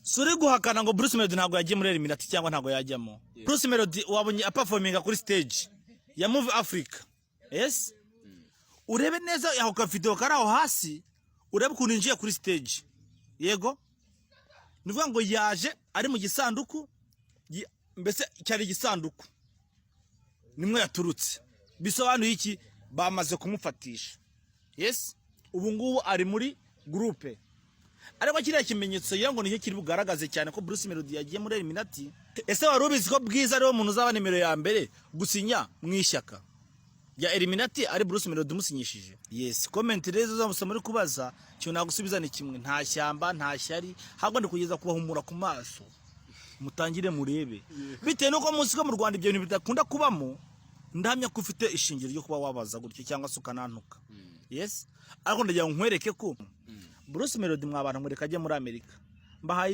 Si uri guhakana ngo Bruce Melody ntabwo yagiye muri Illuminati cyangwa ntabwo yajyamo? Bruce Melody wabonye aperforminga kuri stage ya Move Africa. Yes, urebe neza aho ka video kari aho hasi, urebe ukuntu yinjiye kuri stage. Yego, ni ukuvuga ngo yaje ari mu gisanduku, mbese cyari igisanduku nimwe yaturutse. Bisobanuye iki? Bamaze kumufatisha. Yes, ubu ngubu ari muri groupe, ariko kiriya kimenyetso ngira ngo nicyo kiri bugaragaze cyane ko Bruce Melody yagiye muri Illuminati. Ese wari ubizi ko Bwiza ariwe muntu uzaba nimero ya mbere gusinya mu ishyaka rya Illuminati, ari Bruce Melody umusinyishije? Yes, comment rero zo muri kubaza, cyo nagusubiza ni kimwe: nta shyamba, nta shyari, ahubwo ndi kugeza kubahumura ku maso, mutangire murebe. Bitewe n'uko muzi ko mu Rwanda ibyo bintu bidakunda kubamo, ndahamya ko ufite ishingiro ryo kuba wabaza gutyo cyangwa se ukanantuka. Yes, ariko ndagira ngo nkwereke ko Bruce Melody, mwa bantu, mureka ajye muri Amerika, mbahaye.